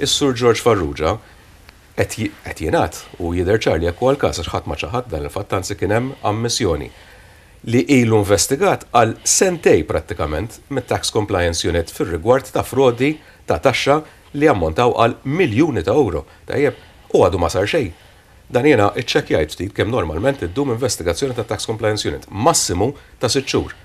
Is-Sur George Farrugia qed qed jingħad u jidher ċar li hekk huwa l-każ għax ħadd ma ċaħad dan il-fatt anzi kien hemm ammissjoni li ilu investigat għal sentej prattikament mit-Tax Compliance Unit fir-rigward ta' frodi ta' taxxa li ammontaw għal miljuni ta' ewro. Tajjeb, u għadu ma sar xejn. Dan jiena iċċekkjajt ftit kemm normalment iddum investigazzjoni tat-Tax Compliance Unit, massimu ta' sitt xhur.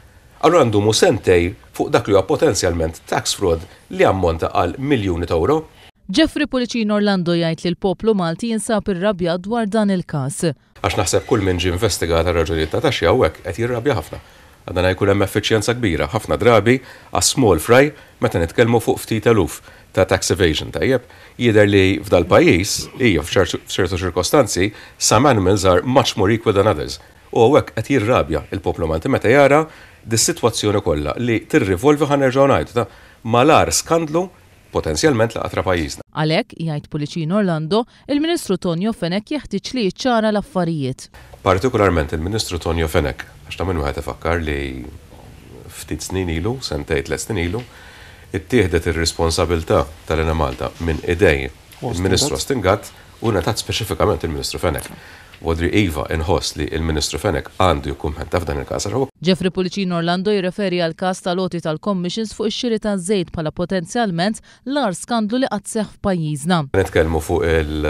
Allura ndumu sentej fuq dak li huwa potenzjalment tax fraud li ammonta għal miljuni ta' ewro. Jeffrey Pullicino Orlando jgħid li l-poplu Malti jinsab irrabjat dwar dan il-każ. Għax naħseb kull min ġie investigat għal raġunijiet ta' taxxi hawnhekk qed jirrabja ħafna. Għal dan jkun hemm effiċjenza kbira, ħafna drabi għas-small fry meta nitkellmu fuq ftit eluf ta' tax evasion, tajjeb? Jidher li f'dal-pajjiż, ija f'ċertu ċirkostanzi, some animals are much more equal than others. U hawnhekk qed jirrabja l-poplu Malti meta jara dis-sitwazzjoni kollha li tirrivolvi ħa nerġgħu ngħidu ta' mal-agħar skandlu potenzjalment li qatt ra pajjiżna. Għalhekk, jgħid Pullicino Orlando, il-Ministru Tonio Fenech jeħtieġ li jiċċara l-affarijiet. Partikolarment il-Ministru Tonio Fenech, għax ta' min wieħed ifakkar li ftit snin ilu, sentejn, tlett snin ilu, ittieħdet ir-responsabilità tal-Enemalta minn idej il-Ministru Austin Gatt u ngħatat speċifikament il-Ministru Fenech. Vodri iva, inħoss li l-Ministru Fenech għandu jikkummenta f'dan il-każ għax huwa. Jeffrey Pullicino Orlando jirreferi għall-każ tal-għoti tal-commissions fuq ix-xiri taż-żejt bħala potenzjalment l-agħar skandlu li qatt seħħ f'pajjiżna. Nitkellmu fuq il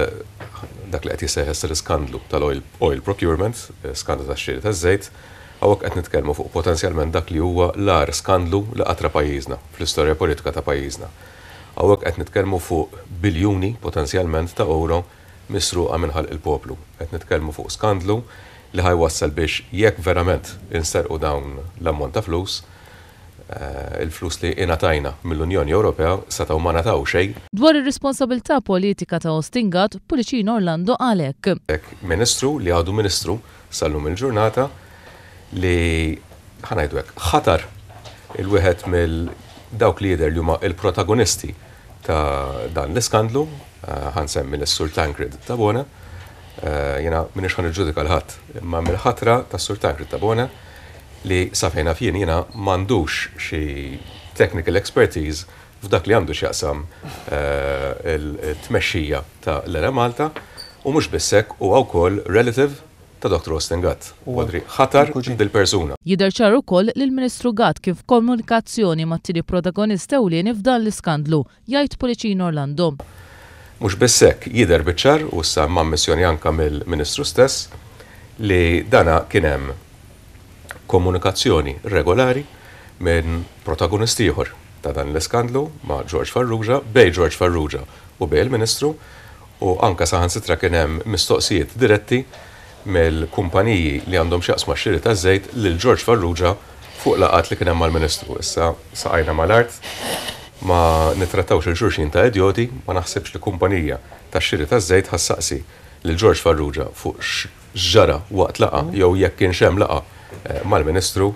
dak li qed jissejjaħ issa l-iskandlu tal-oil oil procurement, skandlu tax-xiri taż-żejt. Hawnhekk qed nitkellmu fuq potenzjalment dak li huwa l-agħar skandlu li qatt ra pajjiżna fl-istorja politika ta' pajjiżna. Hawnhekk qed nitkellmu fuq biljuni potenzjalment ta' ewro misruqa minn ħalq il-poplu. Qed nitkellmu fuq skandlu li ħa jwassal biex jekk verament insterqu dawn l-ammont ta' flus, il-flus li ingħatajna mill-Unjoni Ewropea setgħu ma ngħataw xejn. Dwar ir-responsabilità politika ta' Austin Gatt, Pullicino Orlando qal hekk. Ministru li għadu Ministru sal-lum il-ġurnata li, ħa ngħidu hekk, ħatar il-wieħed mill dawk li jidher li huma l-protagonisti ta' dan l-iskandlu, ħa nsemmi lis-Sur Tancred Tabone, jiena m'iniex ħa niġġudika 'l ħadd, imma mill-ħatra tas-Sur Tancred Tabone li sa fejn naf jien jiena m'għandux xi technical expertise f'dak li għandu x'jaqsam it-tmexxija ta' l-Enemalta u mhux biss hekk huwa wkoll relative ta' Dottor Austin Gatt, Wadri ħatar dil-persuna. Jidher ċar ukoll li l-Ministru Gatt kien f'komunikazzjoni mat-tieni protagonist ewlieni f'dan l-iskandlu, jgħid Pullicino Orlando. Mhux biss hekk, jidher biċ-ċar, u issa hemm ammissjoni anke mill-Ministru stess, li dana kien hemm komunikazzjoni regolari minn protagonist ieħor ta' dan l-iskandlu ma' George Farrugia, bejn George Farrugia u bejn il-Ministru, u anke saħansitra kien hemm mistoqsijiet diretti mill-kumpaniji li għandhom x'jaqsmu għax-xiri taż-żejt lil George Farrugia fuq laqgħat li kien hemm mal-Ministru. Issa saqajna mal-art, ma nittrattawx lil xulxin ta' idjoti, ma naħsibx li kumpanija tax-xiri taż-żejt ħa ssaqsi lil George Farrugia fuq x'ġara waqt laqgħa jew jekk kienx hemm laqgħa mal-Ministru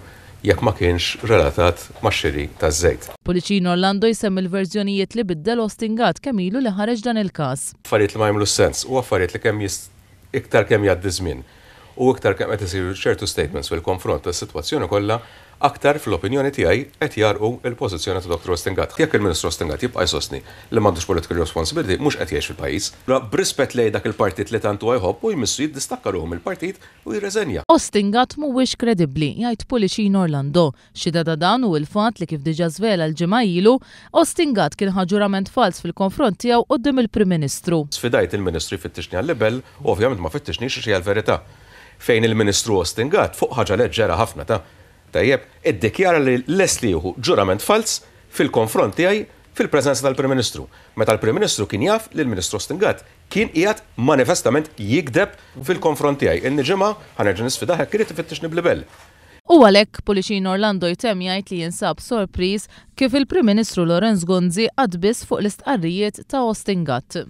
jekk ma kienx relatat max-xiri taż-żejt. Pullicino Orlando jsemmi l-verżjonijiet li biddel Austin Gatt kemm ilu li ħareġ dan il-każ. Affarijiet li ma jagħmlux sens u affarijiet li kemm iktar kemm jgħaddi ż-żmien u iktar kemm qed isiru ċertu statements fil-konfront tas-sitwazzjoni kollha, aktar fl-opinjoni tiegħi qed jgħarrqu l-pożizzjoni ta' Dottor Austin Gatt. Jekk il-Ministru Austin Gatt jibqa' jsostni li m'għandux political responsibility mhux qed jgħix fil-pajjiż. B'rispett lejn dak il-partit li tant huwa jħobb hu jmissu jiddistakka ruħu mill-partit u jirreżenja. Austin Gatt mhuwiex kredibbli, jgħid Pullicino Orlando. Xhieda ta' dan hu l-fatt li kif diġà żvela l-ġimgħa ilu, Austin Gatt kien ħa ġurament falz fil-konfront tiegħu quddiem il-Prim Ministru. Sfidajt il-Ministru jfittixni għal-libell u ovvjament ma fittixnix għax hija l-verità. Fejn il-Ministru Austin Gatt, fuq ħaġa leġġera ħafna ta', tajjeb, iddikjara li lest li jieħu ġurament falz fil-konfront tiegħi fil-preżenza tal-Prim Ministru, meta l-Prim Ministru kien jaf li l-Ministru Austin Gatt Kien qiegħed manifestament jigdeb fil-konfront tiegħi. Ilni ġimgħa, ħa nerġa' nisfidah hekk irid ifittixni b'libell. U għalhekk, Pullicino Orlando jtemm jgħid li jinsab sorpriż kif il-Prim Ministru Lawrence Gonzi qagħad biss fuq l-istqarrijiet ta' Austin Gatt.